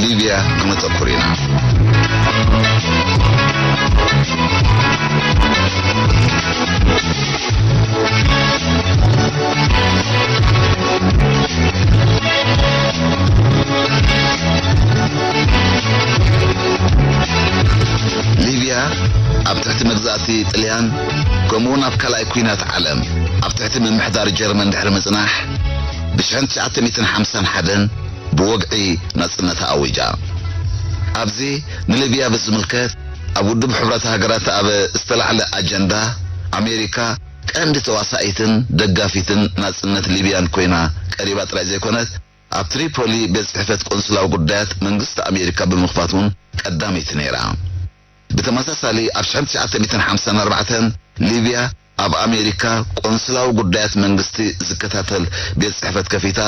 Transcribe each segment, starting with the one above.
ሊብያ ክነተኩር ኢና። ሊብያ ኣብ ትሕቲ መግዛእቲ ጥልያን፣ ከምኡውን ኣብ ካልኣይ ኲናት ዓለም ኣብ ትሕቲ ምምሕዳር ጀርመን ድሕሪ ምጽናሕ፣ ብ ሽሕን ትሽዓተ ሚእትን ሓምሳን ሓደን ብወግዒ ናጽነታ ኣዊጃ። ኣብዚ ንሊብያ ብዝምልከት፣ ኣብ ውድብ ሕቡራት ሃገራት ኣብ ዝተላዕለ ኣጀንዳ፣ ኣሜሪካ ቀንዲ ተዋሳኢትን ደጋፊትን ናጽነት ሊብያን ኮይና ቀሪባ ጥራይ ዘይኮነት፣ ኣብ ትሪፖሊ ቤት ጽሕፈት ቆንስላዊ ጉዳያት መንግስቲ ኣሜሪካ ብምኽፋት እውን ቀዳመይቲ ነይራ። ብተመሳሳሊ፣ ኣብ ሽሕን ትሽዓተ ሚእትን ሓምሳን ኣርባዕተን ሊብያ ኣብ ኣሜሪካ ቆንስላዊ ጉዳያት መንግስቲ ዝከታተል ቤት ጽሕፈት ከፊታ፣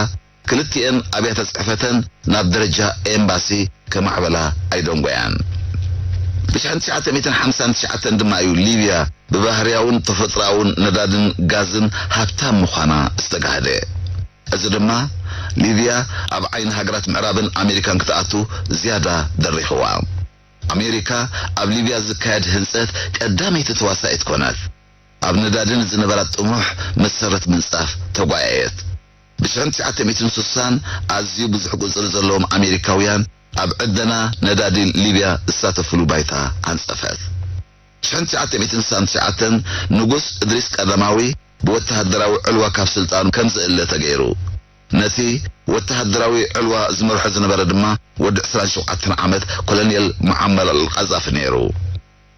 ክልቲኤን ኣብያተ ጽሕፈተን ናብ ደረጃ ኤምባሲ ከማዕበላ ኣይደንጎያን። ብ ሽሕን ትሽዓተ ሚእትን ሓምሳን ትሽዓተን ድማ እዩ ሊብያ ብባህርያውን ተፈጥሮኣውን ነዳድን ጋዝን ሃብታም ምዃና ዝተጋህደ። እዚ ድማ ሊብያ ኣብ ዓይኒ ሃገራት ምዕራብን ኣሜሪካን ክትኣቱ ዝያዳ ደሪኽዋ። ኣሜሪካ ኣብ ሊብያ ዝካየድ ህንጸት ቀዳመይቲ ተዋሳኢት ኮነት። ኣብ ነዳድን ዝነበራ ጥሙሕ መሰረት ምንጻፍ ተጓየየት። ብ ሽሕን ትሽዓተ ሚእትን ስሳን ኣዝዩ ብዙሕ ቁጽሪ ዘለዎም ኣሜሪካውያን ኣብ ዕደና ነዳዲ ሊብያ ዝሳተፍሉ ባይታ ኣንጸፈት። ሽሕን ትሽዓተ ሚእትን ስሳን ትሽዓተን ንጉስ እድሪስ ቀዳማዊ ብወተሃደራዊ ዕልዋ ካብ ስልጣኑ ከም ዝእለ ተገይሩ። ነቲ ወተሃደራዊ ዕልዋ ዝመርሖ ዝነበረ ድማ ወዲ ዕስራን ሸውዓተን ዓመት ኮሎኔል ሙዓመር ኣልቃዛፊ ነይሩ።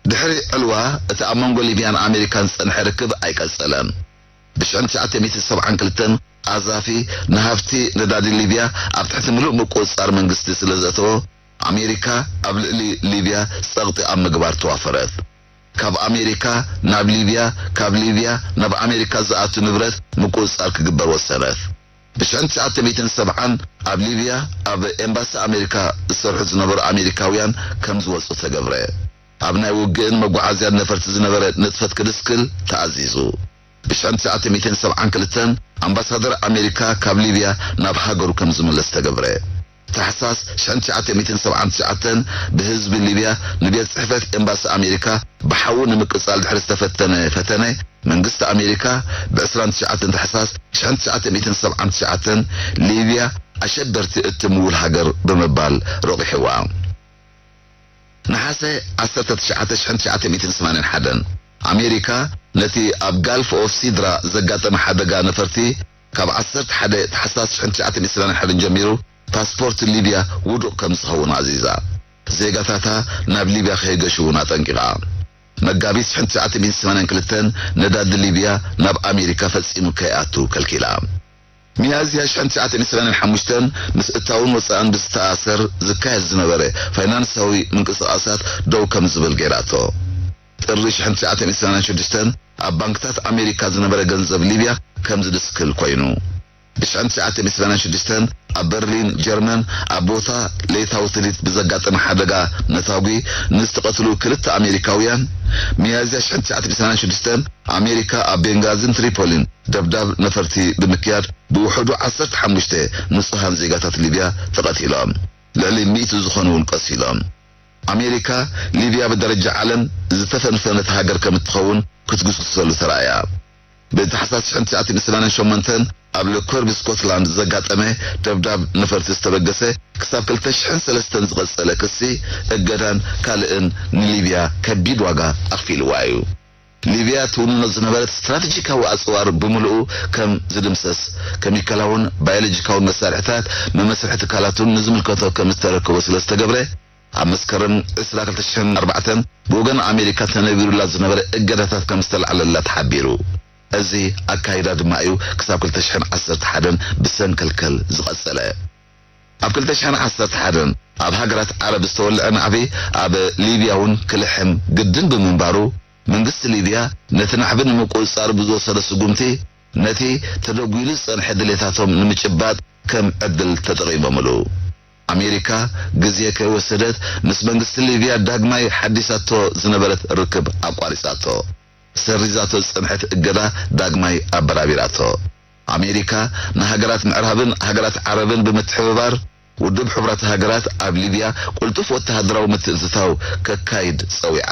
ድሕሪ ዕልዋ፣ እቲ ኣብ መንጎ ሊብያን ኣሜሪካን ዝጸንሐ ርክብ ኣይቀጸለን። ብ ሽሕን ትሽዓተ ሚእትን ሰብዓን ክልተን ቃዛፊ ንሃብቲ ነዳዲ ሊብያ ኣብ ትሕቲ ምሉእ ምቁጽጻር መንግስቲ ስለ ዘእተዎ፣ ኣሜሪካ ኣብ ልዕሊ ሊብያ ጸቕጢ ኣብ ምግባር ተዋፈረት። ካብ ኣሜሪካ ናብ ሊብያ፣ ካብ ሊብያ ናብ ኣሜሪካ ዝኣቱ ንብረት ምቁጽጻር ክግበር ወሰነት። ብ ሽሕን ትሽዓተ ሚእትን ሰብዓን ኣብ ሊብያ ኣብ ኤምባሲ ኣሜሪካ ዝሰርሑ ዝነበሩ ኣሜሪካውያን ከም ዝወጹ ተገብረ። ኣብ ናይ ውግእን መጓዓዝያን ነፈርቲ ዝነበረ ንጥፈት ክድስክል ተኣዚዙ። ብ ሽሕን ትሽዓተ ሚእትን ሰብዓን ክልተን ኣምባሳደር ኣሜሪካ ካብ ሊብያ ናብ ሃገሩ ከም ዝምለስ ተገብረ። ታሕሳስ ሽሕን ትሽዓተ ሚእትን ሰብዓን ትሽዓተን ብህዝቢ ሊብያ ንቤት ጽሕፈት ኤምባሲ ኣሜሪካ ብሓዊ ንምቅጻል ድሕሪ ዝተፈተነ ፈተነ፣ መንግስቲ ኣሜሪካ ብ ዕስራን ትሽዓተን ታሕሳስ ሽሕን ትሽዓተ ሚእትን ሰብዓን ትሽዓተን ሊብያ ኣሸበርቲ እትምውል ሃገር ብምባል ረቑሕዋ። ነሓሰ ዓሰርተ ትሽዓተ ሽሕን ትሽዓተ ሚእትን ሰማንያን ሓደን ኣሜሪካ ነቲ ኣብ ጋልፍ ኦፍ ሲድራ ዘጋጠመ ሓደጋ ነፈርቲ ካብ ዓሰርተ ሓደ ታሕሳስ ሽሕን ትሽዓተ ሚእትን ሰማንያን ሓደን ጀሚሩ ፓስፖርት ሊብያ ውዱቕ ከም ዝኸውን ኣዚዛ። ዜጋታታ ናብ ሊብያ ከይገሹ እውን ኣጠንቂቓ። መጋቢት ሽሕን ትሽዓተ ሚእትን ሰማንያን ክልተን ነዳዲ ሊብያ ናብ ኣሜሪካ ፈጺሙ ከይኣቱ ከልኪላ። ሚያዝያ ሽሕን ትሽዓተ ሚእትን ሰማንያን ሓሙሽተን ምስ እታውን ወጻእን ብዝተኣሳሰር ዝካየድ ዝነበረ ፋይናንሳዊ ምንቅስቓሳት ደው ከም ዝብል ገይራቶ። ጥሪ ሽሕን ትሽዓተ ሚእትን ሰማንያን ሽዱሽተን ኣብ ባንክታት ኣሜሪካ ዝነበረ ገንዘብ ሊብያ ከም ዝድስክል ኮይኑ። ብ ሽሕን ትሽዓተ ሚእትን ሰማንያን ሽዱሽተን ኣብ በርሊን ጀርመን ኣብ ቦታ ለይታዊ ትርኢት ብዘጋጠመ ሓደጋ ነታጒ ንዝተቐትሉ ክልተ ኣሜሪካውያን፣ ሚያዝያ ሽሕን ትሽዓተ ሚእትን ሰማንያን ሽዱሽተን ኣሜሪካ ኣብ ቤንጋዚን ትሪፖሊን ደብዳብ ነፈርቲ ብምክያድ ብውሕዱ ዓሰርተ ሓሙሽተ ንጹሃን ዜጋታት ሊብያ ተቐቲሎም፣ ልዕሊ ሚእቲ ዝኾኑ እውን ቆሲሎም። ኣሜሪካ ሊብያ ብደረጃ ዓለም ዝተፈንፈነት ሃገር ከም እትኸውን ክትጉስጉሰሉ ተራእያ። ብታሕሳስ ሽሕን ትሽዓተ ሚእትን ሰማንያን ሸሞንተን ኣብ ለኮርቢ ስኮትላንድ ዘጋጠመ ደብዳብ ነፈርቲ ዝተበገሰ ክሳብ ክልተ ሽሕን ሰለስተን ዝቐጸለ ክሲ እገዳን ካልእን ንሊብያ ከቢድ ዋጋ ኣኽፊልዋ እዩ። ሊብያ ትውንኖ ዝነበረት ስትራተጂካዊ ኣጽዋር ብምሉኡ ከም ዝድምሰስ፣ ኬሚካላውን ባዮሎጂካውን መሳርሒታት መመስርሒ ትካላቱን ንዝምልከቶ ከም ዝተረከቦ ስለ ዝተገብረ፣ ኣብ መስከረም ዕስራ ክልተ ሽሕን ኣርባዕተን ብወገን ኣሜሪካ ተነቢሩላ ዝነበረ እገዳታት ከም ዝተላዕለላ ተሓቢሩ። እዚ ኣካይዳ ድማ እዩ ክሳብ ክልተ ሽሕን ዓሰርተ ሓደን ብሰንከልከል ዝቐጸለ። ኣብ ክልተ ሽሕን ዓሰርተ ሓደን ኣብ ሃገራት ዓረብ ዝተወልዐ ናዕቢ ኣብ ሊብያ እውን ክልሕም ግድን ብምንባሩ፣ መንግስቲ ሊብያ ነቲ ናዕቢ ንምቁጽጻር ብዝወሰዶ ስጉምቲ፣ ነቲ ተደጒሉ ዝጸንሐ ድሌታቶም ንምጭባጥ ከም ዕድል ተጠቒሞምሉ። ኣሜሪካ ግዜ ከይወሰደት ምስ መንግስቲ ሊብያ ዳግማይ ሓዲሳቶ ዝነበረት ርክብ ኣቋሪጻቶ። ሰሪዛቶ ዝጸንሐት እገዳ ዳግማይ ኣበራቢራቶ። ኣሜሪካ ንሃገራት ምዕራብን ሃገራት ዓረብን ብምትሕብባር ውድብ ሕቡራት ሃገራት ኣብ ሊብያ ቅልጡፍ ወተሃደራዊ ምትእትታው ከካይድ ጸዊዓ።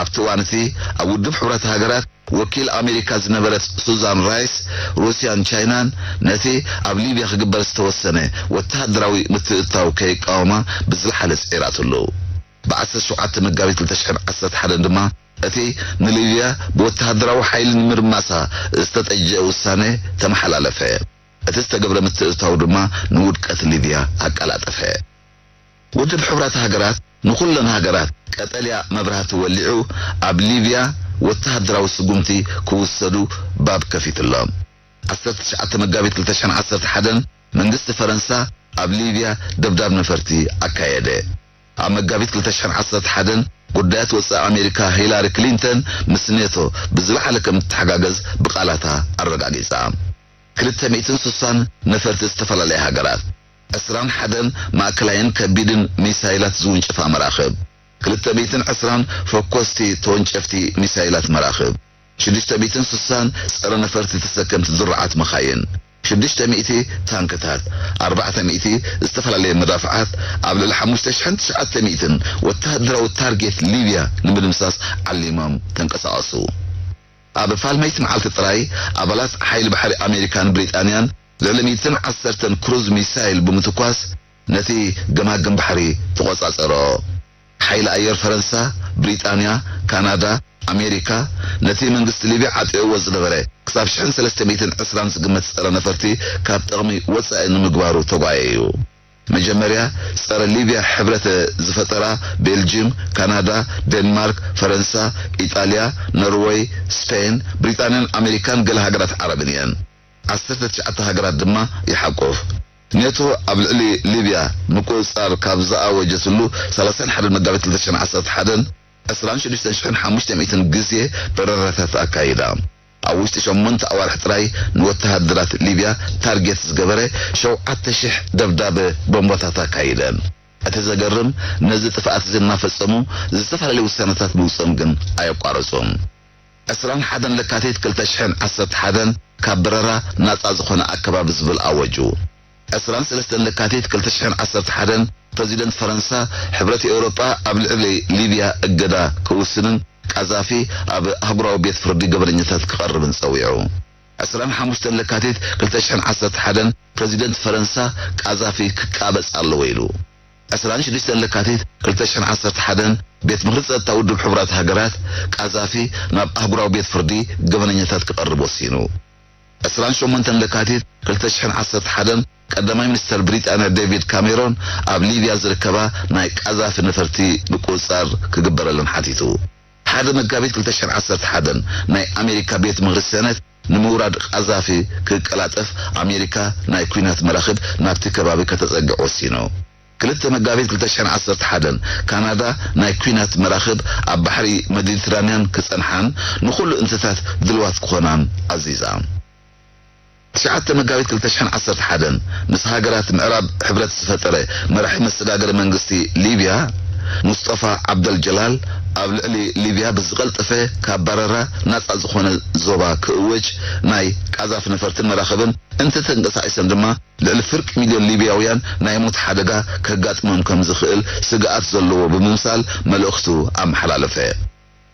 ኣብቲ እዋን እቲ ኣብ ውድብ ሕቡራት ሃገራት ወኪል ኣሜሪካ ዝነበረት ሱዛን ራይስ፣ ሩስያን ቻይናን ነቲ ኣብ ሊብያ ክግበር ዝተወሰነ ወተሃደራዊ ምትእትታው ከይቃወማ ብዝለዓለ ጽዒራትሉ። ብ ዓሰርተ ሸውዓተ መጋቢት ክልተ ሽሕን ዓሰርተ ሓደን ድማ እቲ ንሊብያ ብወተሃደራዊ ሓይሊ ንምርማሳ ዝተጠጀ ውሳነ ተመሓላለፈ። እቲ ዝተገብረ ምትእትታው ድማ ንውድቀት ሊብያ ኣቀላጠፈ። ውድብ ሕቡራት ሃገራት ንኹለን ሃገራት ቀጠልያ መብራህቲ ወሊዑ ኣብ ሊብያ ወተሃደራዊ ስጉምቲ ክውሰዱ ባብ ከፊትሎም። ዓሰርተ ትሽዓተ መጋቢት ክልተ ሽሕን ዓሰርተ ሓደን መንግስቲ ፈረንሳ ኣብ ሊብያ ደብዳብ ነፈርቲ ኣካየደ። ኣብ መጋቢት ክልተ ሽሕን ዓሰርተ ሓደን ጉዳያት ወጻኢ ኣሜሪካ ሂላሪ ክሊንተን ምስ ኔቶ ብዝለዓለ ከም እትተሓጋገዝ ብቓላታ ኣረጋጊጻ። ክልተ ሚእትን ስሳን ነፈርቲ ዝተፈላለያ ሃገራት፣ ዕስራን ሓደን ማእከላይን ከቢድን ሚሳይላት ዝውንጭፋ መራኽብ፣ ክልተ ሚእትን ዕስራን ፈኮስቲ ተወንጨፍቲ ሚሳይላት መራኽብ፣ ሽዱሽተ ሚእትን ስሳን ጸረ ነፈርቲ ተሰከምቲ ዝርዓት መኻይን፣ ሽዱሽተ ሚእቲ ታንክታት፣ ኣርባዕተ ሚእቲ ዝተፈላለየ መዳፍዓት፣ ኣብ ልዕሊ ሓሙሽተ ሽሕን ትሽዓተ ሚእትን ወተሃደራዊ ታርጌት ሊብያ ንምድምሳስ ዓሊሞም ተንቀሳቐሱ። ኣብ ፋልመይቲ መዓልቲ ጥራይ ኣባላት ሓይሊ ባሕሪ ኣሜሪካን ብሪጣንያን ልዕሊ ሚእትን ዓሰርተን ክሩዝ ሚሳይል ብምትኳስ ነቲ ገማግም ባሕሪ ተቖጻጸሮ። ሓይሊ ኣየር ፈረንሳ፣ ብሪጣንያ፣ ካናዳ፣ ኣሜሪካ ነቲ መንግስቲ ሊብያ ዓጢቕዎ ዝነበረ ክሳብ ሽሕን ሰለስተ ሚእትን ዕስራን ዝግመት ጸረ ነፈርቲ ካብ ጥቕሚ ወጻኢ ንምግባሩ ተጓየዩ። መጀመርያ ጸረ ሊብያ ሕብረት ዝፈጠራ ቤልጅም፣ ካናዳ፣ ዴንማርክ፣ ፈረንሳ፣ ኢጣልያ፣ ኖርወይ፣ ስፔን፣ ብሪጣንያን ኣሜሪካን ገለ ሃገራት ዓረብን እየን። ዓሰርተ ትሽዓተ ሃገራት ድማ ይሓቁፍ። ኔቶ ኣብ ልዕሊ ሊብያ ምቁጽጻር ካብ ዝኣወጀትሉ ሰላሳን ሓደን መጋቢት ክልተ ሽሕን ዓሰርተ ሓደን ዕስራን ሽዱሽተን ሽሕን ሓሙሽተ ሚእትን ግዜ በረራታት ኣካይዳ። ኣብ ውሽጢ ሸሞንተ ኣዋርሕ ጥራይ ንወተሃደራት ሊብያ ታርጌት ዝገበረ ሸውዓተ ሽሕ ደብዳበ ቦምባታት ኣካይደን። እቲ ዘገርም፣ ነዚ ጥፍኣት እዚ እናፈጸሙ ዝተፈላለዩ ውሳነታት ምውጽኦም ግን ኣየቋረጹን። ዕስራን ሓደን ለካቲት ክልተ ሽሕን ዓሰርተ ሓደን ካብ በረራ ናጻ ዝኾነ ኣከባቢ ዝብል ኣወጁ። ዕስራን ሰለስተን ለካቲት ክልተ ሽሕን ዓሰርተ ሓደን ፕረዚደንት ፈረንሳ፣ ሕብረት ኤውሮጳ ኣብ ልዕሊ ሊብያ እገዳ ክውስንን ቃዛፊ ኣብ ኣህጉራዊ ቤት ፍርዲ ገበነኛታት ክቐርብን ጸዊዑ። ዕስራን ሓሙሽተን ለካቲት ክልተ ሽሕን ዓሰርተ ሓደን ፕረዚደንት ፈረንሳ ቃዛፊ ክቃበጽ ኣለዎ ኢሉ። ዕስራን ሽዱሽተን ለካቲት ክልተ ሽሕን ዓሰርተ ሓደን ቤት ምኽሪ ጸጥታ ውድብ ሕቡራት ሃገራት ቃዛፊ ናብ ኣህጉራዊ ቤት ፍርዲ ገበነኛታት ክቐርብ ወሲኑ። ዕስራን ሸሞንተን ለካቲት ክልተ ሽሕን ዓሰርተ ሓደን ቀዳማይ ሚኒስተር ብሪጣንያ ዴቪድ ካሜሮን ኣብ ሊብያ ዝርከባ ናይ ቃዛፊ ነፈርቲ ምቁጽጻር ክግበረለን ሓቲቱ። ሓደ መጋቢት ክልተ ሽሕን ዓሰርተ ሓደን ናይ ኣሜሪካ ቤት ምኽሪ ሰነት ንምውራድ ቃዛፊ ክቀላጠፍ ኣሜሪካ ናይ ኲናት መራኽብ ናብቲ ከባቢ ከተጸግዕ ወሲኑ። ክልተ መጋቢት ክልተ ሽሕን ዓሰርተ ሓደን ካናዳ ናይ ኲናት መራኽብ ኣብ ባሕሪ መዲትራንያን ክጸንሓን ንኹሉ እንስሳታት ድልዋት ክኾናን ኣዚዛ። ትሽዓተ መጋቢት ክልተ ሽሕን ዓሰርተ ሓደን ምስ ሃገራት ምዕራብ ሕብረት ዝፈጠረ መራሒ መሰጋገሪ መንግስቲ ሊብያ ሙስጠፋ ዓብደል ጀላል ኣብ ልዕሊ ሊብያ ብዝቐልጠፈ ካብ ባረራ ናጻ ዝኾነ ዞባ ክእወጅ ናይ ቃዛፊ ነፈርትን መራኽብን እንተተንቀሳቒሰን ድማ ልዕሊ ፍርቂ ሚልዮን ሊብያውያን ናይ ሞት ሓደጋ ከጋጥሞም ከም ዝኽእል ስግኣት ዘለዎ ብምምሳል መልእኽቱ ኣመሓላለፈ።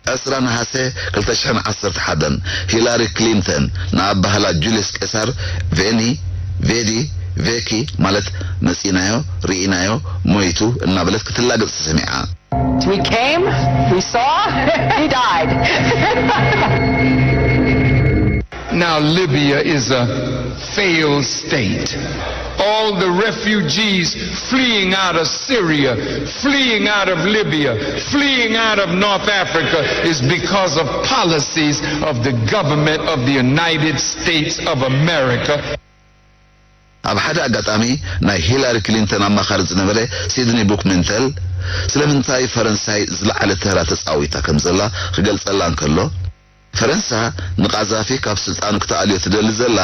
ዕስራ ነሓሰ ክልተ ሽሕን ዓሰርተ ሓደን ሂላሪ ክሊንተን ንኣባህላ ጁልዮስ ቄሳር ቬኒ ቬዲ ቬኪ ማለት መጺናዮ ርኢናዮ ሞይቱ እናበለት ክትላገጽ ተሰሚዓ። We came, we saw, he died. Now Libya is a failed state. All the refugees fleeing out of Syria, fleeing out of Libya, fleeing out of North Africa is because of policies of the government of the United States of America. ኣብ ሓደ ኣጋጣሚ ናይ ሂላሪ ክሊንተን ኣማኻሪ ዝነበረ ሲድኒ ቡክመንተል ስለምንታይ ፈረንሳይ ዝለዓለ ተራ ተጻዊታ ከም ዘላ ክገልጸላ እንከሎ፣ ፈረንሳ ንቃዛፊ ካብ ስልጣኑ ክትኣልዮ ትደሊ ዘላ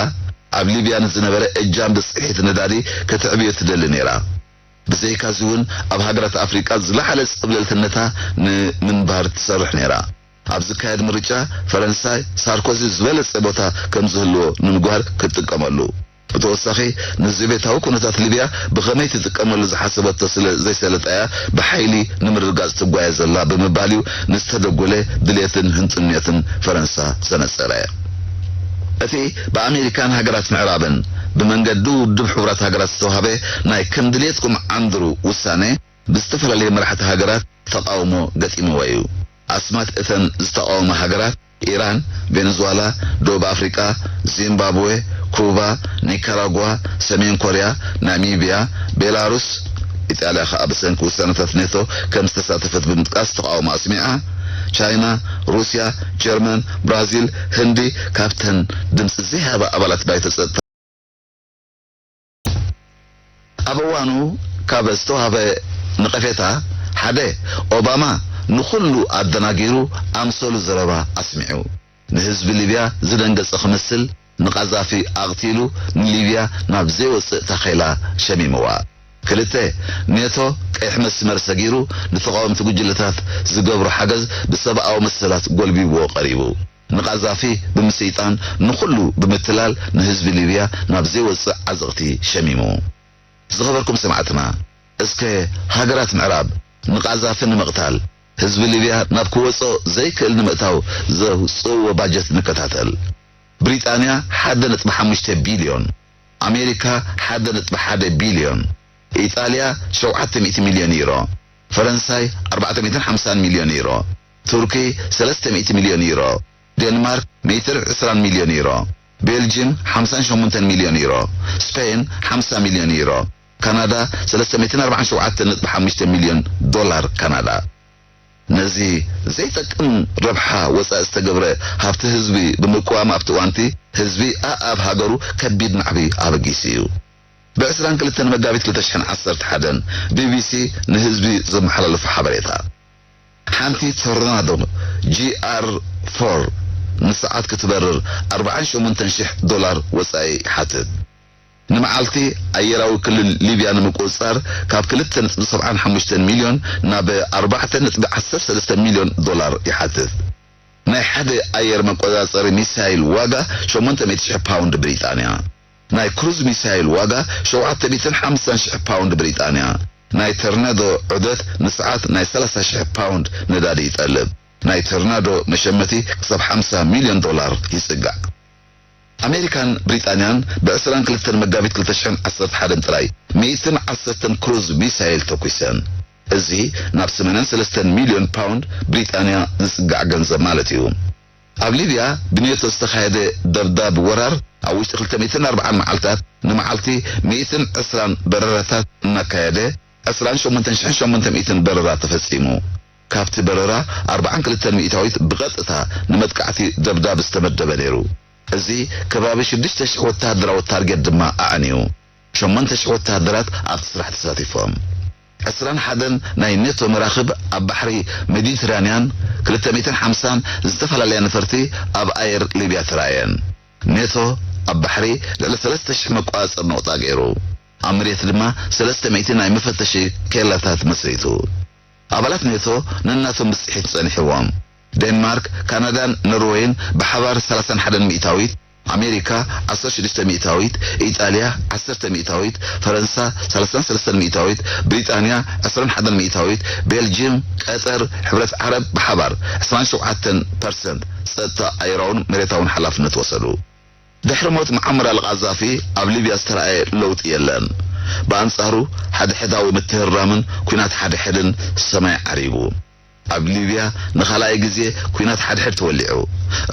ኣብ ሊብያ ንዝነበረ እጃም ብጽሒት ነዳዲ ከተዕብዮ ትደሊ ነይራ። ብዘይካዚ እውን ኣብ ሃገራት ኣፍሪቃ ዝለዓለ ጽብለልትነታ ንምንባር ትሰርሕ ነይራ። ኣብ ዝካየድ ምርጫ ፈረንሳይ ሳርኮዚ ዝበለጸ ቦታ ከም ዝህልዎ ንምግባር ክትጥቀመሉ። ብተወሳኺ፣ ንዘቤታዊ ኩነታት ሊብያ ብኸመይ ትጥቀመሉ ዝሓሰበቶ ስለ ዘይሰለጠያ፣ ብሓይሊ ንምርግጋጽ ትጓየ ዘላ ብምባል እዩ ንዝተደጎለ ድልየትን ህንጡይነትን ፈረንሳ ዘነጸረ። እቲ ብኣሜሪካን ሃገራት ምዕራብን ብመንገዲ ውድብ ሕቡራት ሃገራት ዝተዋህበ ናይ ከም ድልየትኩም ዓንድሩ ውሳነ፣ ብዝተፈላለየ መራሕቲ ሃገራት ተቓውሞ ገጢምዎ እዩ። ኣስማት እተን ዝተቓወማ ሃገራት፣ ኢራን፣ ቬነዙዋላ፣ ደቡብ ኣፍሪቃ፣ ዚምባብዌ፣ ኩባ፣ ኒካራጓ፣ ሰሜን ኮርያ፣ ናሚብያ፣ ቤላሩስ፣ ኢጣልያ ከኣ ብሰንኪ ውሳነታት ኔቶ ከም ዝተሳተፈት ብምጥቃስ ተቓውሞ ኣስሚዓ። ቻይና፣ ሩስያ፣ ጀርመን፣ ብራዚል፣ ህንዲ ካብተን ድምጺ ዘይሃባ ኣባላት ባይቶ ጸጥታ። ኣብ እዋኑ ካብ ዝተዋህበ ነቐፌታ ሓደ፣ ኦባማ ንኹሉ ኣደናጊሩ ኣምሰሉ ዘረባ ኣስሚዑ። ንህዝቢ ሊብያ ዝደንገጸ ክመስል ንቃዛፊ ኣቕቲሉ ንሊብያ ናብ ዘይወጽእ ታኼላ ሸሚምዋ። ክልተ፣ ኔቶ ቀይሕ መስመር ሰጊሩ ንተቓወምቲ ጉጅለታት ዝገብሮ ሓገዝ ብሰብኣዊ መሰላት ጎልቢብዎ ቀሪቡ። ንቃዛፊ ብምስይጣን ንኹሉ ብምትላል ንህዝቢ ሊብያ ናብ ዘይወጽእ ዓዘቕቲ ሸሚሙ። ዝኸበርኩም ሰማዕትና፣ እስከ ሃገራት ምዕራብ ንቃዛፊ ንምቕታል ህዝቢ ሊብያ ናብ ክወጾ ዘይክእል ንምእታው ዘውጽእዎ ባጀት ንከታተል። ብሪጣንያ ሓደ ነጥቢ ሓሙሽተ ቢልዮን፣ ኣሜሪካ ሓደ ነጥቢ ሓደ ቢልዮን፣ ኢጣልያ ሸውዓተ ሚእቲ ሚልዮን ዩሮ፣ ፈረንሳይ ኣርባዕተ ሚእትን ሓምሳን ሚልዮን ዩሮ፣ ቱርኪ ሰለስተ ሚእቲ ሚልዮን ዩሮ፣ ዴንማርክ ሚእትን ዕስራን ሚልዮን ዩሮ፣ ቤልጅም ሓምሳን ሸሞንተን ሚልዮን ዩሮ፣ ስፔን ሓምሳ ሚልዮን ዩሮ፣ ካናዳ ሰለስተ ሚእትን ኣርባዓን ሸውዓተን ነጥቢ ሓሙሽተ ሚልዮን ዶላር ካናዳ። ነዚ ዘይጠቅም ረብሓ ወጻኢ ዝተገብረ ሃብቲ ህዝቢ ብምቅዋም ኣብቲ እዋንቲ ህዝቢ ኣኣብ ሃገሩ ከቢድ ናዕቢ ኣበጊሱ እዩ። ብ ዕስራን ክልተን መጋቢት ክልተ ሽሕን ዓሰርተ ሓደን ቢቢሲ ንህዝቢ ዘመሓላለፎ ሓበሬታ። ሓንቲ ቶርናዶ ጂ ኣር ፎር ንሰዓት ክትበርር ኣርባዓን ሸሞንተን ሽሕ ዶላር ወጻኢ ይሓትት። ንመዓልቲ ኣየራዊ ክልል ሊብያ ንምቁጽጻር ካብ ክልተ ነጥቢ ሰብዓን ሓሙሽተን ሚልዮን ናብ ኣርባዕተ ነጥቢ ዓሰርተ ሰለስተ ሚልዮን ዶላር ይሓትት። ናይ ሓደ ኣየር መቆጻጸሪ ሚሳይል ዋጋ ሸሞንተ ሚእቲ ሽሕ ፓውንድ ብሪጣንያ፣ ናይ ክሩዝ ሚሳይል ዋጋ ሸውዓተ ሚእትን ሓምሳን ሽሕ ፓውንድ ብሪጣንያ፣ ናይ ተርናዶ ዑደት ንሰዓት ናይ ሰላሳ ሽሕ ፓውንድ ነዳዲ ይጠልብ። ናይ ተርናዶ መሸመቲ ክሳብ ሓምሳ ሚልዮን ዶላር ይጽጋዕ። ኣሜሪካን ብሪጣንያን ብ ዕስራን ክልተን መጋቢት ክልተ ሽሕን ዓሰርተ ሓደን ጥራይ ሚእትን ዓሰርተን ክሩዝ ሚሳይል ተኩሰን። እዚ ናብ ሰማንያን ሰለስተን ሚልዮን ፓውንድ ብሪጣንያ ዝጽጋዕ ገንዘብ ማለት እዩ። ኣብ ሊብያ ብኔቶ ዝተኻየደ ደብዳብ ወራር ኣብ ውሽጢ ክልተ ሚእትን ኣርባዓን መዓልታት ንመዓልቲ ሚእትን ዕስራን በረራታት እናካየደ ዕስራን ሸሞንተን ሽሕን ሸሞንተ ሚእትን በረራ ተፈጺሙ። ካብቲ በረራ ኣርባዓን ክልተን ሚእታዊት ብቐጥታ ንመጥቃዕቲ ደብዳብ ዝተመደበ ነይሩ። እዚ ከባቢ ሽዱሽተ ሽሕ ወተሃደራዊ ታርጌት ድማ ኣዕንዩ። ሸሞንተ ሽሕ ወተሃደራት ኣብቲ ስራሕ ተሳቲፎም። ዕስራን ሓደን ናይ ኔቶ መራኽብ ኣብ ባሕሪ ሜዲትራንያን ክልተ ሚእትን ሓምሳን ዝተፈላለያ ነፈርቲ ኣብ ኣየር ሊብያ ተራእየን። ኔቶ ኣብ ባሕሪ ልዕሊ ሰለስተ ሽሕ መቆጻጸሪ ነቑጣ ገይሩ። ኣብ መሬት ድማ ሰለስተ ሚእቲ ናይ መፈተሺ ኬላታት መስሪቱ። ኣባላት ኔቶ ነናቶም ብጽሒት ጸኒሕዎም። ዴንማርክ፣ ካናዳን ኖርወይን ብሓባር ሰላሳን ሓደን ሚእታዊት፣ ኣሜሪካ ዓሰርተ ሽዱሽተ ሚእታዊት፣ ኢጣልያ ዓሰርተ ሚእታዊት፣ ፈረንሳ ሰላሳን ሰለስተን ሚእታዊት፣ ብሪጣንያ ዕስራን ሓደን ሚእታዊት፣ ቤልጅም፣ ቀጠር፣ ሕብረት ዓረብ ብሓባር ዕስራን ሸውዓተን ፐርሰንት ጸጥታ ኣየራውን መሬታውን ሓላፍነት ወሰዱ። ድሕሪ ሞት መዓመር ኣልቃዛፊ ኣብ ሊብያ ዝተራእየ ለውጢ የለን። ብኣንጻሩ፣ ሓድሕዳዊ ምትህርራምን ኲናት ሓድሕድን ሰማይ ዓሪቡ። ኣብ ሊብያ ንኻልኣይ ግዜ ኲናት ሓድሕድ ተወሊዑ።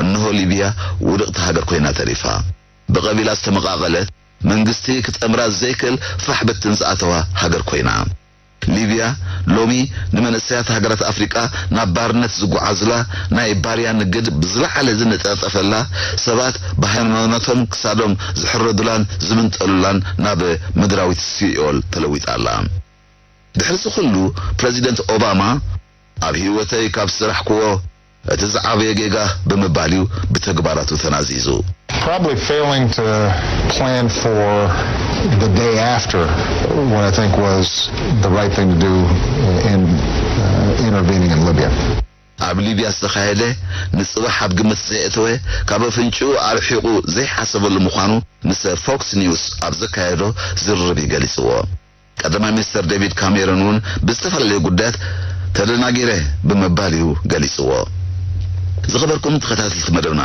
እንሆ ሊብያ ውድቕቲ ሃገር ኮይና ተሪፋ። ብቐቢላ ዝተመቓቐለት፣ መንግስቲ ክጠምራ ዘይክእል ፋሕ ብትን ዝኣተዋ ሃገር ኮይና። ሊብያ ሎሚ ንመንእሰያት ሃገራት ኣፍሪቃ ናብ ባርነት ዝጓዓዙላ፣ ናይ ባርያ ንግድ ብዝለዓለ ዝነጣጠፈላ፣ ሰባት ብሃይማኖቶም ክሳዶም ዝሕረዱላን ዝምንጠሉላን ናብ ምድራዊት ሲኦል ተለዊጣ ኣላ። ድሕሪ እዚ ኩሉ ፕረዚደንት ኦባማ ኣብ ህይወተይ ካብ ዝሰራሕክዎ እቲ ዝዓበየ ጌጋ ብምባል እዩ ብተግባራቱ ተናዚዙ። Probably failing to plan for the day after what I think was the right thing to do in uh, intervening in Libya. ኣብ ሊብያ ዝተኻየደ ንጽባሕ ኣብ ግምት ዘየእተወ፣ ካብ ኣፍንጭኡ ኣርሒቑ ዘይሓሰበሉ ምዃኑ ምስ ፎክስ ኒውስ ኣብ ዘካየዶ ዝርርብ እዩ ገሊጽዎ። ቀዳማይ ሚኒስተር ዴቪድ ካሜሮን እውን ብዝተፈላለዩ ጉዳያት ተደናጊረ ብምባል እዩ ገሊጽዎ። ዝኸበርኩም ተኸታተልቲ መደብና፣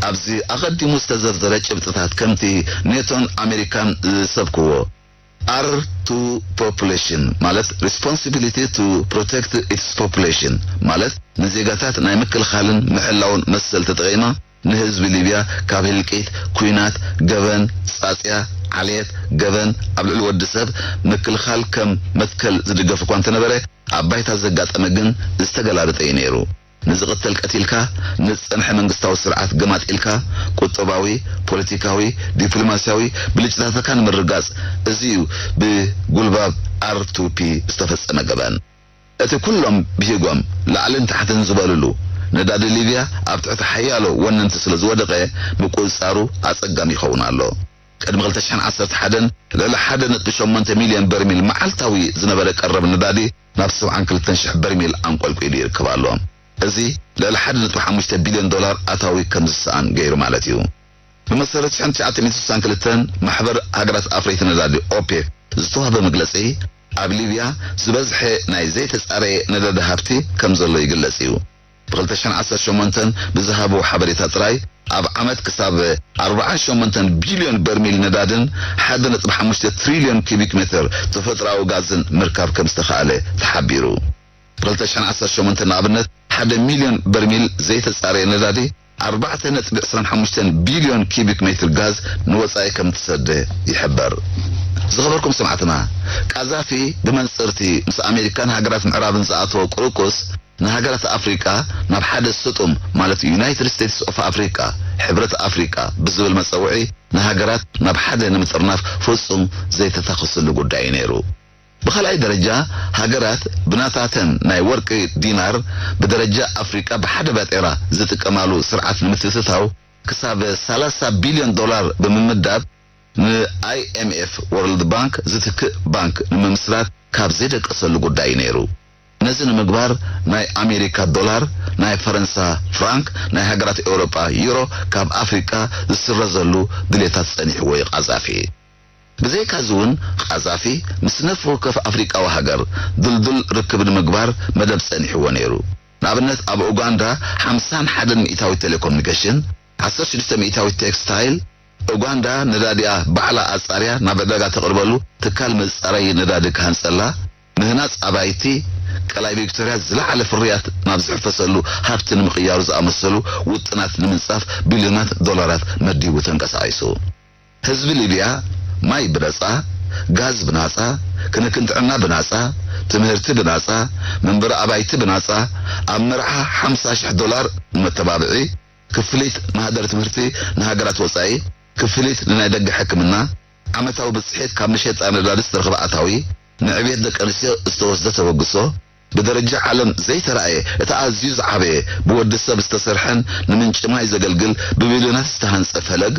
ኣብዚ ኣቐዲሙ ዝተዘርዘረ ጭብጥታት ከምቲ ኔቶን ኣሜሪካን ዝሰብክዎ፣ R two population ማለት responsibility to protect its population ማለት ንዜጋታት ናይ ምክልኻልን ምሕላውን መሰል ተጠቒማ ንህዝቢ ሊብያ ካብ ህልቂት፣ ኲናት፣ ገበን፣ ጻጽያ፣ ዓልየት፣ ገበን ኣብ ልዕሊ ወዲ ሰብ ምክልኻል ከም መትከል ዝድገፍ እኳ እንተነበረ፣ ኣብ ባይታ ዘጋጠመ ግን ዝተገላበጠ እዩ ነይሩ። ንዝቕተል ቀቲልካ፣ ንዝጸንሐ መንግስታዊ ስርዓት ገማጢልካ፣ ቁጠባዊ፣ ፖለቲካዊ፣ ዲፕሎማስያዊ ብልጭታትካ ንምርጋጽ፣ እዚ እዩ ብጉልባብ R two P ዝተፈጸመ ገበን። እቲ ኩሎም ብሂጎም ላዕልን ታሕትን ዝበልሉ ነዳዲ ሊብያ ኣብ ትሕቲ ሓያሎ ወነንቲ ስለ ዝወደቐ፣ ምቁጽጻሩ ኣጸጋሚ ይኸውን ኣሎ። ቅድሚ ክልተ ሽሕን ዓሰርተ ሓደን ልዕሊ ሓደ ነጥቢ ሸሞንተ ሚልዮን በርሚል መዓልታዊ ዝነበረ ቀረብ ነዳዲ ናብ ሰብዓን ክልተን ሽሕ በርሚል ኣንቆልቂሉ ይርከብ ኣሎ። እዚ ልዕሊ ሓደ ነጥቢ ሓሙሽተ ቢልዮን ዶላር ኣታዊ ከም ዝሰኣን ገይሩ ማለት እዩ። ብመሰረት ሽሕን ትሽዓተ ሚእትን ስሳን ክልተን ማሕበር ሃገራት ኣፍረይቲ ነዳዲ ኦፔክ ዝተዋህበ መግለጺ፣ ኣብ ሊብያ ዝበዝሐ ናይ ዘይተጻረየ ነዳዲ ሃብቲ ከም ዘሎ ይግለጽ እዩ። ብ ክልተ ሽሕን ዓሰርተ ሸሞንተን ብዝሃብዎ ሓበሬታ ጥራይ፣ ኣብ ዓመት ክሳብ ኣርባዓን ሸሞንተን ቢልዮን በርሚል ነዳድን ሓደ ነጥቢ ሓሙሽተ ትሪልዮን ኪቢክ ሜትር ተፈጥሮኣዊ ጋዝን ምርካብ ከም ዝተኻእለ ተሓቢሩ። ብ ክልተ ሽሕን ዓሰርተ ሸሞንተን ንኣብነት ሓደ ሚልዮን በርሚል ዘይተጻረየ ነዳዲ ኣርባዕተ ነጥቢ ዕስራን ሓሙሽተን ቢልዮን ኪቢክ ሜትር ጋዝ ንወጻኢ ከም እትሰደ ይሕበር። ዝኸበርኩም ሰማዕትና፣ ቃዛፊ ብመንጽርቲ ምስ ኣሜሪካን ሃገራት ምዕራብን ዝኣተወ ቁርቁስ ንሃገራት ኣፍሪቃ ናብ ሓደ ስጡም ማለት ዩናይትድ ስቴትስ ኦፍ ኣፍሪቃ፣ ሕብረት ኣፍሪቃ ብዝብል መጸውዒ ንሃገራት ናብ ሓደ ንምጥርናፍ ፍጹም ዘይተታኸስሉ ጉዳይ እዩ ነይሩ። ብኻልኣይ ደረጃ፣ ሃገራት ብናታተን ናይ ወርቂ ዲናር ብደረጃ ኣፍሪቃ ብሓደ ባጤራ ዝጥቀማሉ ስርዓት ንምትእትታው ክሳብ ሰላሳ ቢልዮን ዶላር ብምምዳብ ን I M F ወርልድ ባንክ ዝትክእ ባንክ ንምምስራት ካብ ዘይደቀሰሉ ጉዳይ እዩ ነይሩ። ነዚ ንምግባር ናይ ኣሜሪካ ዶላር፣ ናይ ፈረንሳ ፍራንክ፣ ናይ ሃገራት ኤውሮጳ ዩሮ ካብ ኣፍሪቃ ዝስረዘሉ ድሌታት ጸኒሕዎ እዩ ቃዛፊ። ብዘይካዚ እውን ቃዛፊ ምስ ነፍሲ ወከፍ ኣፍሪቃዊ ሃገር ድልዱል ርክብ ንምግባር መደብ ጸኒሕዎ ነይሩ። ንኣብነት ኣብ ኡጋንዳ ሓምሳን ሓደን ሚእታዊት ቴሌኮሙኒኬሽን፣ ዓሰርተ ሽዱሽተ ሚእታዊት ቴክስታይል፣ ኡጋንዳ ነዳዲኣ ባዕላ ኣጻርያ ናብ ዕዳጋ ተቕርበሉ ትካል መጻረዪ ነዳዲ ክሃንጸላ፣ ምህናጽ ኣባይቲ፣ ቀላይ ቪክቶርያ ዝለዓለ ፍርያት ናብ ዝሕፈሰሉ ሃብቲ ንምቕያሩ ዝኣመሰሉ ውጥናት ንምንጻፍ ቢልዮናት ዶላራት መዲቡ ተንቀሳቒሱ። ህዝቢ ሊብያ ማይ ብነጻ፣ ጋዝ ብናጻ፣ ክንክን ጥዕና ብናጻ፣ ትምህርቲ ብናጻ፣ መንበሪ ኣባይቲ ብናጻ፣ ኣብ መርዓ ሓምሳ ሽሕ ዶላር ንመተባብዒ፣ ክፍሊት ማህደር ትምህርቲ ንሃገራት ወጻኢ፣ ክፍሊት ንናይ ደገ ሕክምና፣ ዓመታዊ ብጽሒት ካብ መሸጣ ነዳዲ ዝተረኽበ ኣታዊ፣ ንዕብየት ደቂ ኣንስትዮ ዝተወስደ ተበግሶ፣ ብደረጃ ዓለም ዘይተራእየ እቲ ኣዝዩ ዝዓበየ ብወዲ ሰብ ዝተሰርሐን ንምንጪ ማይ ዘገልግል ብቢልዮናት ዝተሃንጸ ፈለግ፣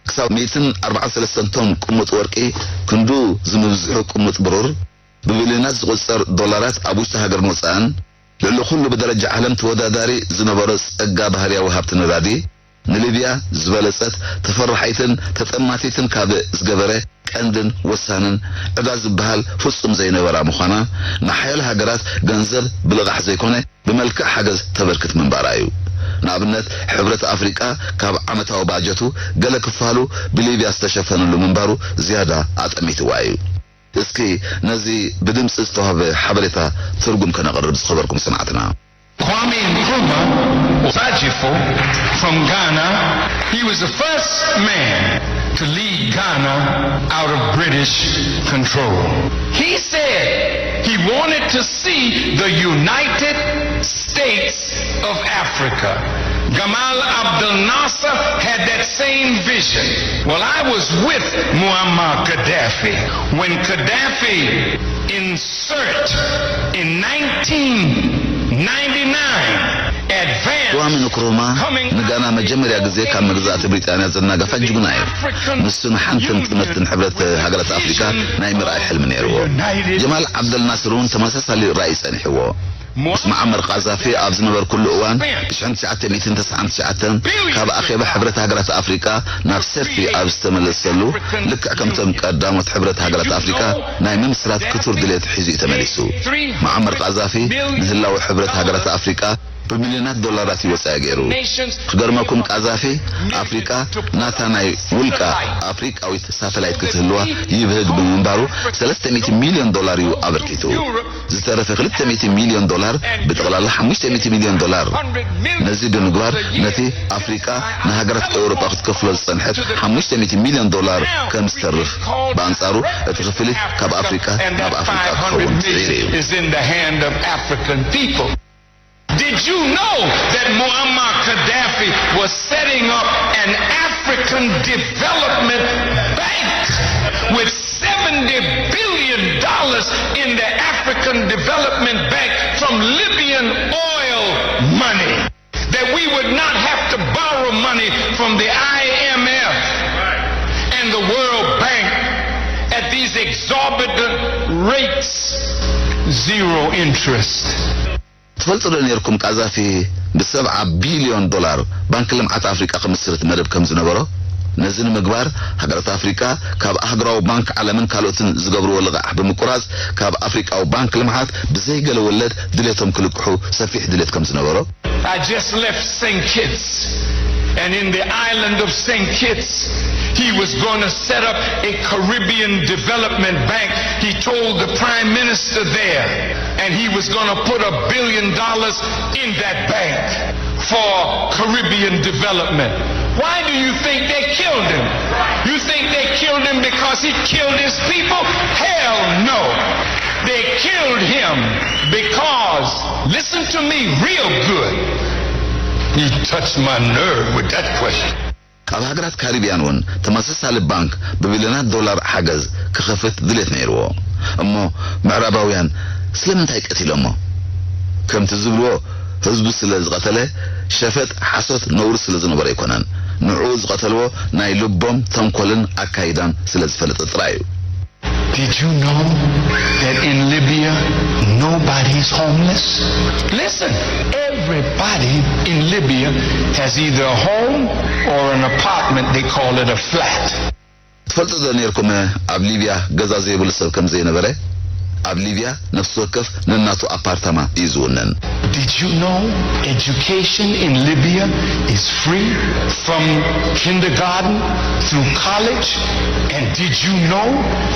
ክሳብ ሚእትን ኣርባዓን ሰለስተን ቶን ቅሙጥ ወርቂ፣ ክንዱ ዝምብዝሑ ቅሙጥ ብሩር፣ ብቢልዮናት ዝቑጸር ዶላራት ኣብ ውሽጢ ሃገርን ወጻእን፣ ልዕሊ ኩሉ ብደረጃ ዓለም ተወዳዳሪ ዝነበሮ ጸጋ ባህርያዊ ሃብቲ ነዳዲ፣ ንሊብያ ዝበለጸት ተፈራሓይትን ተጠማቲትን ካብ ዝገበረ ቀንድን ወሳንን ዕዳ ዝበሃል ፍጹም ዘይነበራ ምዃና፣ ንሓያሎ ሃገራት ገንዘብ ብልቓሕ ዘይኮነ ብመልክዕ ሓገዝ ተበርክት ምንባራ እዩ። ንኣብነት፣ ሕብረት ኣፍሪቃ ካብ ዓመታዊ ባጀቱ ገለ ክፋሉ ብሊብያ ዝተሸፈነሉ ምንባሩ ዝያዳ ኣጠሚትዋ እዩ። እስኪ ነዚ ብድምጺ ዝተዋህበ ሓበሬታ ትርጉም ከነቕርብ ዝኸበርኩም ሰማዕትና። Kwame Nkrumah Sajifo from Ghana, he was the first man to lead Ghana out of British control. He said he wanted to see the United States of Africa. Gamal Abdel Nasser had that same vision. Well, I was with Muammar Gaddafi when Gaddafi inserted in nineteen ninety-nine, advanced, ክዋሚ ንክሩማ ንጋና መጀመርያ ግዜ ካብ መግዛእቲ ብሪጣንያ ዘናገፋ ጅግና እዩ። ንሱ ንሓንትን ጥምርትን ሕብረት ሃገራት ኣፍሪካ ናይ ምርኣይ ሕልሚ ነይርዎ። ጀማል ዓብደል ናስር እውን ተመሳሳሊ ራእይ ጸኒሕዎ። ምስ መዓመር ቃዛፊ ኣብ ዝነበርኩሉ እዋን፣ ብ ትሽዓተ ሚእትን ተስዓን ትሽዓተን ካብ ኣኼባ ሕብረት ሃገራት ኣፍሪቃ ናብ ሰልፊ ኣብ ዝተመለሰሉ፣ ልክዕ ከምቶም ቀዳሞት ሕብረት ሃገራት ኣፍሪቃ ናይ ምምስራት ክቱር ድሌት ሒዙ እዩ ተመሊሱ። መዓመር ቃዛፊ ንህላወ ሕብረት ሃገራት ኣፍሪቃ ብሚልዮናት ዶላራት እዩ ወጻኢ ገይሩ። ክገርመኩም፣ ቃዛፊ ኣፍሪቃ ናታ ናይ ውልቃ ኣፍሪቃዊት ሳተላይት ክትህልዋ ይብህግ ብምንባሩ፣ ሰለስተ ሚእቲ ሚልዮን ዶላር እዩ ኣበርኪቱ። ዝተረፈ ክልተ ሚእቲ ሚልዮን ዶላር፣ ብጠቕላላ ሓሙሽተ ሚእቲ ሚልዮን ዶላር። ነዚ ብምግባር፣ ነቲ ኣፍሪቃ ንሃገራት ኤውሮጳ ክትከፍሎ ዝጸንሐት ሓሙሽተ ሚእቲ ሚልዮን ዶላር ከም ዝተርፍ፣ ብኣንጻሩ እቲ ክፍሊት ካብ ኣፍሪቃ ናብ ኣፍሪቃ ክኸውን ጽዒሩ እዩ። Is in the hand of African people. Did you know that Muammar Gaddafi was setting up an African development bank with seventy billion dollars in the African Development Bank from Libyan oil money? That we would not have to borrow money from the I M F and the World Bank at these exorbitant rates, zero interest. ትፈልጡ ዶ ነርኩም፣ ቃዛፊ ብሰብዓ ቢልዮን ዶላር ባንክ ልምዓት ኣፍሪቃ ክምስርት መደብ ከም ዝነበሮ? ነዚ ንምግባር፣ ሃገራት ኣፍሪቃ ካብ ኣህጉራዊ ባንክ ዓለምን ካልኦትን ዝገብርዎ ልቓሕ ብምቁራጽ፣ ካብ ኣፍሪቃዊ ባንክ ልምዓት ብዘይ ገለ ወለድ ድሌቶም ክልቅሑ ሰፊሕ ድሌት ከም ዝነበሮ? I just left Saint Kitts, and in the island of Saint Kitts, he was going to set up a Caribbean development bank. He told the prime minister there, and he was going to put a billion dollars in that bank for Caribbean development. Why do you think they killed him? You think they killed him because he killed his people? Hell no. They killed him because, listen to me real good. You touched my nerve with that question. ኣብ ሃገራት ካሪብያን እውን ተመሳሳሊ ባንክ ብቢልዮናት ዶላር ሓገዝ ክኸፍት ድሌት ነይርዎ። እሞ ምዕራባውያን ስለምንታይ ቀቲሎሞ? ከምቲ ዝብልዎ፣ ህዝቡ ስለ ዝቐተለ፣ ሸፈጥ፣ ሓሶት፣ ነውሪ ስለ ዝነበረ ኣይኮነን። ንዕኡ ዝቐተልዎ ናይ ልቦም ተንኮልን ኣካይዳን ስለ ዝፈለጠ ጥራይ እዩ። Did you know that in Libya nobody is homeless? Listen, everybody in Libya has either a home or an apartment, they call it a flat. ትፈልጡ ዶ ነርኩም ኣብ ሊብያ ገዛ ዘይብሉ ሰብ ከም ዘይነበረ? ኣብ ሊብያ ነፍሲ ወከፍ ነናቱ ኣፓርታማ እዩ ዝውንን። Did you know education in Libya is free from kindergarten through college? And did you know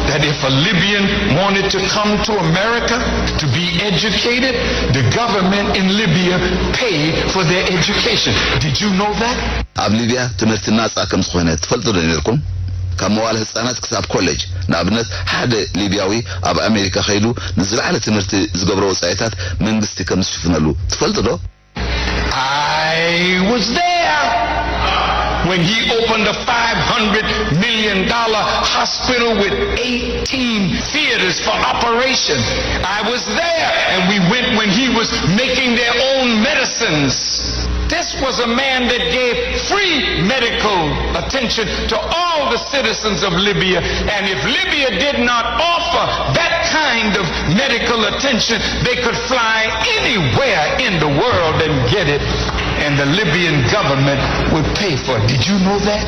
that if a Libyan wanted to come to America to be educated, the government in Libya paid for their education? Did you know that? ኣብ ሊብያ ትምህርቲ ናጻ ከም ዝኾነ ትፈልጡ ዶ ነርኩም? ካብ መዋለ ህጻናት ክሳብ ኮሌጅ፣ ንኣብነት፣ ሓደ ሊብያዊ ኣብ ኣሜሪካ ከይዱ ንዝለዓለ ትምህርቲ ዝገብሮ ወጻኢታት መንግስቲ ከም ዝሽፍነሉ ትፈልጡ ዶ? I was there when he opened a five hundred million dollar hospital with eighteen theaters for operation. I was there, and we went when he was making their own medicines. This was a man that gave free medical attention to all the citizens of Libya, and if Libya did not offer that kind of medical attention, they could fly anywhere in the world and get it, and the Libyan government would pay for it. Did you know that?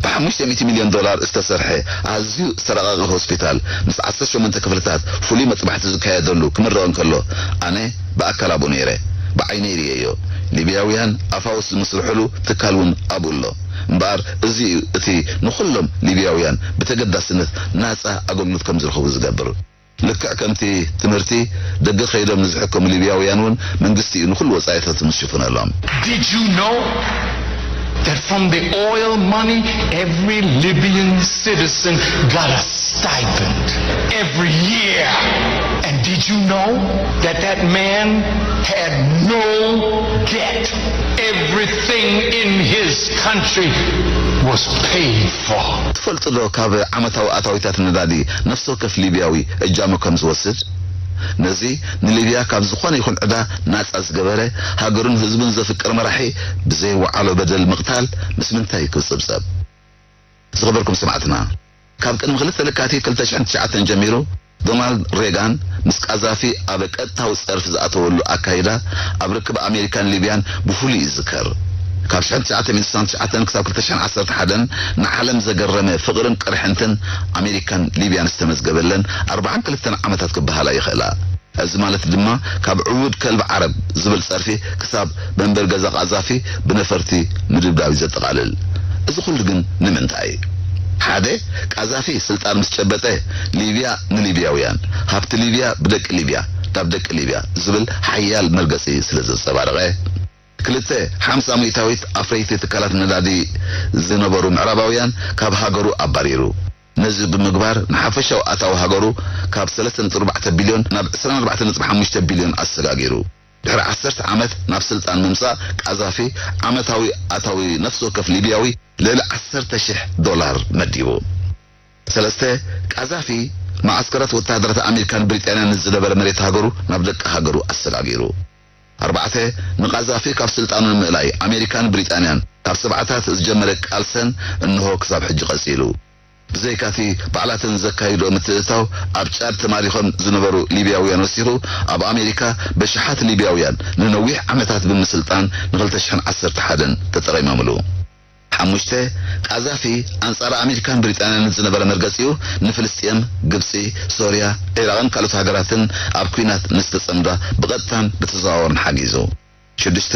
ብ ሓሙሽተ ሚእቲ ሚልዮን ዶላር ዝተሰርሐ ኣዝዩ ዝተረቐቐ ሆስፒታል፣ ምስ ዓሰርተ ሸሞንተ ክፍልታት፣ ፍሉይ መጥባሕቲ ዝካየደሉ ክምረቕ እንከሎ፣ ኣነ ብኣካል ኣብኡ ነይረ። ብዓይነይ ርእየዮ። ሊብያውያን ኣፋውስ ዝምስርሕሉ ትካል እውን ኣብኡ ኣሎ። እምበኣር፣ እዚ እዩ እቲ ንኹሎም ሊብያውያን ብተገዳስነት ናጻ ኣገልግሎት ከም ዝረኽቡ ዝገብር። ልክዕ ከምቲ ትምህርቲ፣ ደገ ከይዶም ንዝሕከሙ ሊብያውያን እውን መንግስቲ እዩ ንኹሉ ወጻኢታቶም ዝሽፍነሎም። Did you know that from the oil money, every Libyan citizen got a stipend every year? And did you know that that man had no debt? Everything in his country was paid for. ትፈልጡ ዶ ካብ ዓመታዊ ኣታዊታት ነዳዲ ነፍሲ ወከፍ ሊብያዊ እጃሙ ከም ዝወስድ? ነዚ ንሊብያ ካብ ዝኾነ ይኹን ዕዳ ናጻ ዝገበረ፣ ሃገሩን ህዝቡን ዘፍቅር መራሒ ብዘይ ወዓሎ በደል ምቕታል ምስ ምንታይ ክጽብጸብ? ዝኸበርኩም ሰማዕትና፣ ካብ ቅድሚ ክልተ ለካቲት ክልተ ሽሕን ትሽዓተን ጀሚሩ ዶናልድ ሬጋን ምስ ቃዛፊ ኣብ ቀጥታዊ ጸርፊ ዝኣተወሉ ኣካይዳ ኣብ ርክብ ኣሜሪካን ሊብያን ብፍሉይ ይዝከር። ካብ ሽሕን ትሽዓተ ሚእትን ስሳን ትሽዓተን ክሳብ ክልተ ሽሕን ዓሰርተ ሓደን ንዓለም ዘገረመ ፍቕርን ቅርሕንትን ኣሜሪካን ሊብያን ዝተመዝገበለን ኣርብዓን ክልተን ዓመታት ክበሃላ ይኽእላ። እዚ ማለት ድማ ካብ ዕቡድ ከልቢ ዓረብ ዝብል ጸርፊ ክሳብ መንበሪ ገዛ ቃዛፊ ብነፈርቲ ምድብዳብ እዩ ዘጠቓልል። እዚ ኩሉ ግን ንምንታይ? ሓደ፣ ቃዛፊ ስልጣን ምስ ጨበጠ ሊብያ ንሊብያውያን፣ ሃብቲ ሊብያ ብደቂ ሊብያ፣ ናብ ደቂ ሊብያ ዝብል ሓያል መርገጺ ስለ ዘንጸባረቐ። ክልተ፣ ሓምሳ ሚእታዊት ኣፍረይቲ ትካላት ነዳዲ ዝነበሩ ምዕራባውያን ካብ ሃገሩ ኣባሪሩ። ነዚ ብምግባር ንሓፈሻዊ ኣታዊ ሃገሩ ካብ ሰለስተ ነጥቢ ኣርባዕተ ቢልዮን ናብ ዕስራን ኣርባዕተን ነጥቢ ሓሙሽተ ቢልዮን ኣሰጋጊሩ። ድሕሪ ዓሰርተ ዓመት ናብ ስልጣን ምምጻእ ቃዛፊ ዓመታዊ ኣታዊ ነፍሲ ወከፍ ሊብያዊ ልዕሊ ዓሰርተ ሽሕ ዶላር መዲቡ። ሰለስተ፣ ቃዛፊ ማዓስከራት ወተሃደራት ኣሜሪካን ብሪጣንያን ዝነበረ መሬት ሃገሩ ናብ ደቂ ሃገሩ ኣሰጋጊሩ። ኣርባዕተ፣ ንቃዛፊ ካብ ስልጣኑ ንምእላይ ኣሜሪካን ብሪጣንያን ካብ ሰብዓታት ዝጀመረ ቃልሰን እንሆ ክሳብ ሕጂ ቀጺሉ። ብዘይካቲ ባዕላተን ዘካይዶ ምትእትታው ኣብ ጫድ ተማሪኾም ዝነበሩ ሊብያውያን ወሲኹ ኣብ ኣሜሪካ በሽሓት ሊብያውያን ንነዊሕ ዓመታት ብምስልጣን ንክልተ ሽሕን ዓሰርተ ሓደን ተጠቒሞምሉ። ሓሙሽተ፣ ቃዛፊ ኣንጻር ኣሜሪካን ብሪጣንያን ዝነበረ መርገጺኡ ንፍልስጤም፣ ግብጺ፣ ሶርያ፣ ዒራቕን ካልኦት ሃገራትን ኣብ ኲናት ንዝተጸምዳ ብቐጥታን ብተዘዋወርን ሓጊዙ። ሽዱሽተ፣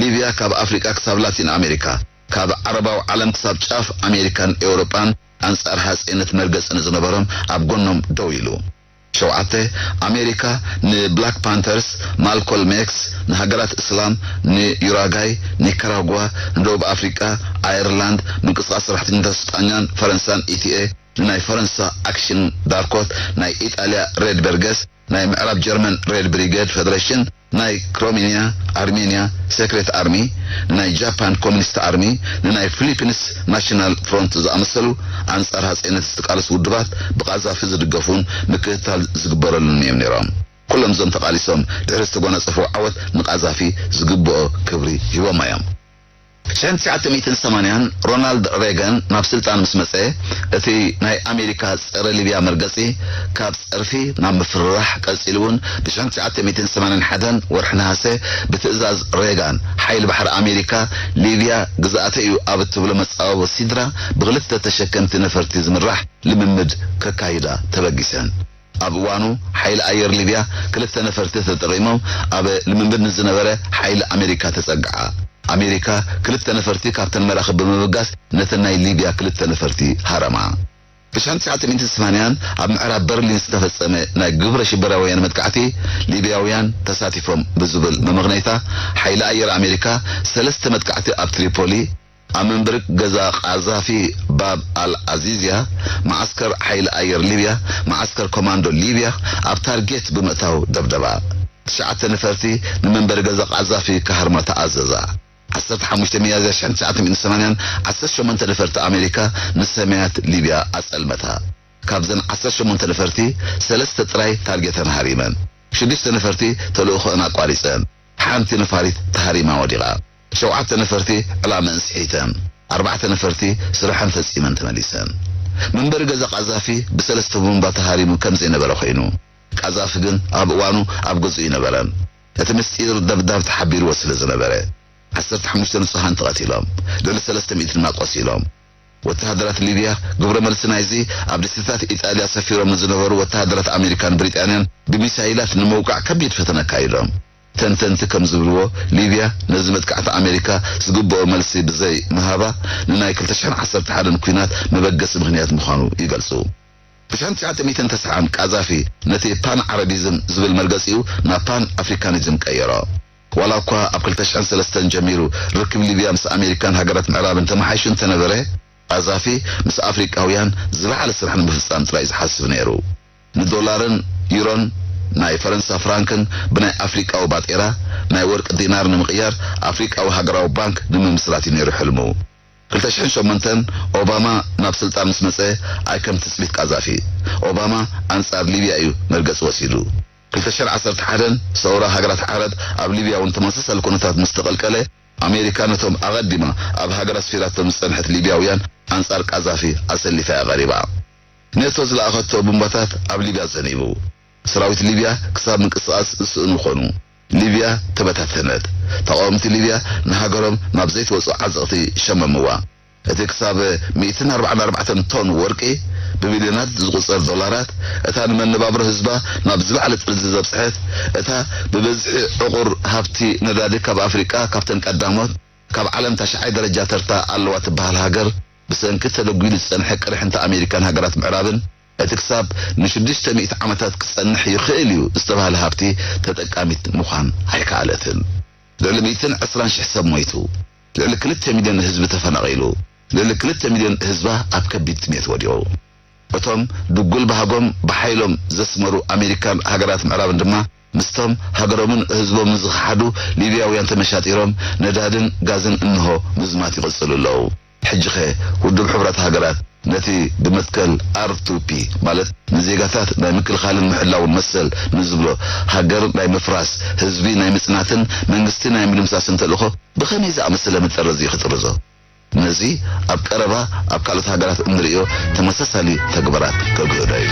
ሊብያ ካብ ኣፍሪቃ ክሳብ ላቲን ኣሜሪካ፣ ካብ ዓረባዊ ዓለም ክሳብ ጫፍ ኣሜሪካን ኤውሮጳን ኣንጻር ሃጼነት መርገጺ ንዝነበሮም ኣብ ጎኖም ደው ኢሉ። ሸውዓተ፣ ኣሜሪካ ንብላክ ፓንተርስ፣ ማልኮልም ኤክስ፣ ንሃገራት እስላም፣ ንዩራጋይ፣ ኒካራጓ፣ ንደቡብ ኣፍሪቃ፣ ኣየርላንድ፣ ምንቅስቃስ ሰራሕተኛታት ስጳኛን ፈረንሳን ኢቲኤ፣ ንናይ ፈረንሳ ኣክሽን ዳርኮት፣ ናይ ኢጣልያ ሬድ በርገስ፣ ናይ ምዕራብ ጀርመን ሬድ ብሪጌድ ፌደሬሽን፣ ናይ ክሮሜንያ፣ ኣርሜንያ ሴክሬት ኣርሚ፣ ንናይ ጃፓን ኮሚኒስት ኣርሚ፣ ንናይ ፊሊፒንስ ናሽናል ፍሮንት ዝኣመሰሉ ኣንጻር ሃጼነት ዝተቃለሱ ውድባት ብቃዛፊ ዝድገፉን ምክትታል ዝግበረሉን እዮም ነይሮም። ኩሎም እዞም ተቃሊሶም ድሕሪ ዝተጎናጸፍዎ ዓወት ንቃዛፊ ዝግብኦ ክብሪ ሂቦማ እዮም። ሽሕን ትሽዓተ ሚእትን ሰማንያን ሮናልድ ሬገን ናብ ስልጣን ምስ መጸ፣ እቲ ናይ ኣሜሪካ ጸረ ሊብያ መርገጺ ካብ ጸርፊ ናብ ምፍርራሕ ቀጺሉ እውን ብሽሕን ትሽዓተ ሚእትን ሰማንያን ሓደን ወርሒ ነሃሰ ብትእዛዝ ሬጋን ሓይሊ ባሕሪ ኣሜሪካ ሊብያ ግዝኣተይ እዩ ኣብ እትብሎ መጻወቦ ሲድራ ብክልተ ተሸከምቲ ነፈርቲ ዝምራሕ ልምምድ ከካይዳ ተበጊሰን። ኣብ እዋኑ ሓይሊ ኣየር ሊብያ ክልተ ነፈርቲ ተጠቒሞም ኣብ ልምምድ ንዝነበረ ሓይሊ ኣሜሪካ ተጸግዓ። ኣሜሪካ ክልተ ነፈርቲ ካብተን መራኽብ ብምብጋስ ነተን ናይ ሊብያ ክልተ ነፈርቲ ሃረማ። ብሽሕን ትሽዓተ ሚእትን ሰማንያን ኣብ ምዕራብ በርሊን ዝተፈጸመ ናይ ግብረ ሽበራውያን መጥቃዕቲ ሊብያውያን ተሳቲፎም ብዝብል መመኽነይታ ሓይሊ ኣየር ኣሜሪካ ሰለስተ መጥቃዕቲ ኣብ ትሪፖሊ፣ ኣብ መንበሪ ገዛ ቃዛፊ ባብ ኣል ኣዚዝያ፣ መዓስከር ሓይሊ ኣየር ሊብያ፣ መዓስከር ኮማንዶ ሊብያ ኣብ ታርጌት ብምእታው ደብደባ። ትሽዓተ ነፈርቲ ንመንበሪ ገዛ ቃዛፊ ክሃርማ ተኣዘዛ። ዓሰርተ ሓሙሽተ ሚያዝያ ሽሕን ትሽዓተ ሚእትን ሰማንያን ዓሰርተ ሸሞንተ ነፈርቲ ኣሜሪካ ንሰማያት ሊብያ ኣጸልመታ። ካብዘን ዓሰርተ ሸሞንተ ነፈርቲ ሰለስተ ጥራይ ታርጌተን ሃሪመን። ሽዱሽተ ነፈርቲ ተልእኾአን ኣቋሪጸን። ሓንቲ ነፋሪት ተሃሪማ ወዲቓ። ሸውዓተ ነፈርቲ ዕላመአን ስሒተን። ኣርባዕተ ነፈርቲ ስርሐን ፈጺመን ተመሊሰን። መንበሪ ገዛ ቃዛፊ ብሰለስተ ቡምባ ተሃሪሙ ከም ዘይነበረ ኮይኑ፣ ቃዛፊ ግን ኣብ እዋኑ ኣብ ገዝኡ ኣይነበረን። እቲ ምስጢር ደብዳብ ተሓቢርዎ ስለ ዝነበረ፣ ዓሰርተ ሓሙሽተ ንጹሃን ተቐቲሎም፣ ልዕሊ ሰለስተ ሚእቲ ድማ ቆሲሎም። ወተሃደራት ሊብያ ግብረ መልሲ ናይዚ ኣብ ደሴታት ኢጣልያ ሰፊሮም ንዝነበሩ ወተሃደራት ኣሜሪካን ብሪጣንያን ብሚሳይላት ንምውቃዕ ከቢድ ፈተነ ኣካይዶም። ተንተንቲ ከም ዝብልዎ፣ ሊብያ ነዚ መጥቃዕቲ ኣሜሪካ ዝግብኦ መልሲ ብዘይ ምሃባ ንናይ ክልተ ሽሕን ዓሰርተ ሓደን ኲናት መበገሲ ምኽንያት ምዃኑ ይገልጹ። ብሽሕን ትሽዓተ ሚእትን ተስዓን ቃዛፊ ነቲ ፓን ዓረቢዝም ዝብል መርገጺኡ ናብ ፓን ኣፍሪካኒዝም ቀየሮ። ዋላ እኳ ኣብ ክልተ ሽሕን ሰለስተን ጀሚሩ ርክብ ሊብያ ምስ ኣሜሪካን ሃገራት ምዕራብን ተመሓይሹ እንተነበረ፣ ቃዛፊ ምስ ኣፍሪቃውያን ዝለዓለ ስራሕ ንምፍጻም ጥራይ ዝሓስብ ነይሩ። ንዶላርን ዩሮን ናይ ፈረንሳ ፍራንክን ብናይ ኣፍሪቃዊ ባጤራ ናይ ወርቂ ዲናር ንምቕያር ኣፍሪቃዊ ሃገራዊ ባንክ ንምምስራት እዩ ነይሩ ሕልሙ። ክልተ ሽሕን ሸሞንተን ኦባማ ናብ ስልጣን ምስ መጸ ኣይ ከም ትጽቢት ቃዛፊ። ኦባማ ኣንጻር ሊብያ እዩ መርገጺ ወሲዱ። ክልተ ሽሕን ዓሰርተ ሓደን ሰውራ ሃገራት ዓረብ ኣብ ሊብያ እውን ተመሳሳሊ ኩነታት ምስ ተቐልቀለ ኣሜሪካ ነቶም ኣቐዲማ ኣብ ሃገራ ኣስፊራቶም ዝጸንሐት ሊብያውያን ኣንጻር ቃዛፊ ኣሰሊፋ እያ ቀሪባ። ኔቶ ዝለኣኸቶ ቡምባታት ኣብ ሊብያ ጸኒቡ። ሰራዊት ሊብያ ክሳብ ምንቅስቓስ ዝስእኑ ኾኑ። ሊብያ ተበታተነት። ተቓወምቲ ሊብያ ንሃገሮም ናብ ዘይትወጽኦ ዓዘቕቲ ሸመምዋ። እቲ ክሳብ ሚእትን ኣርባዓን ኣርባዕተን ቶን ወርቂ፣ ብቢልዮናት ዝቑጸር ዶላራት፣ እታ ንመነባብሮ ህዝባ ናብ ዝለዓለ ጥርዚ ዘብጽሐት፣ እታ ብብዝሒ ዕቑር ሃብቲ ነዳዲ ካብ ኣፍሪቃ ካብተን ቀዳሞት፣ ካብ ዓለም ታሽዓይ ደረጃ ተርታ ኣለዋ ትበሃል ሃገር፣ ብሰንኪ ተደጒሉ ዝጸንሐ ቅርሕንቲ ኣሜሪካን ሃገራት ምዕራብን፣ እቲ ክሳብ ንሽዱሽተ ሚእቲ ዓመታት ክጸንሕ ይኽእል እዩ ዝተባህለ ሃብቲ ተጠቃሚት ምዃን ኣይከኣለትን። ልዕሊ ሚእትን ዕስራን ሽሕ ሰብ ሞይቱ። ልዕሊ ክልተ ሚልዮን ህዝቢ ተፈናቒሉ። ልዕሊ ክልተ ሚልዮን ህዝባ ኣብ ከቢድ ጥሜት ወዲቑ። እቶም ድጉል ባህጎም ብሓይሎም ዘስመሩ ኣሜሪካን ሃገራት ምዕራብን ድማ ምስቶም ሃገሮምን ህዝቦምን ዝኸሓዱ ሊብያውያን ተመሻጢሮም ነዳድን ጋዝን እንሆ ምዝማት ይቕጽሉ ኣለዉ። ሕጂኸ ውድብ ሕቡራት ሃገራት ነቲ ብመትከል ኣር ቱ ፒ ማለት ንዜጋታት ናይ ምክልኻልን ምሕላውን መሰል ንዝብሎ ሃገር ናይ ምፍራስ፣ ህዝቢ ናይ ምጽናትን መንግስቲ ናይ ምድምሳስን ተልእኾ ብኸመይ ዝኣመሰለ መጠረዚ እዩ ክጥርዞ? ነዚ ኣብ ቀረባ ኣብ ካልኦት ሃገራት እንርእዮ ተመሳሳሊ ተግባራት ከግህዶ እዩ።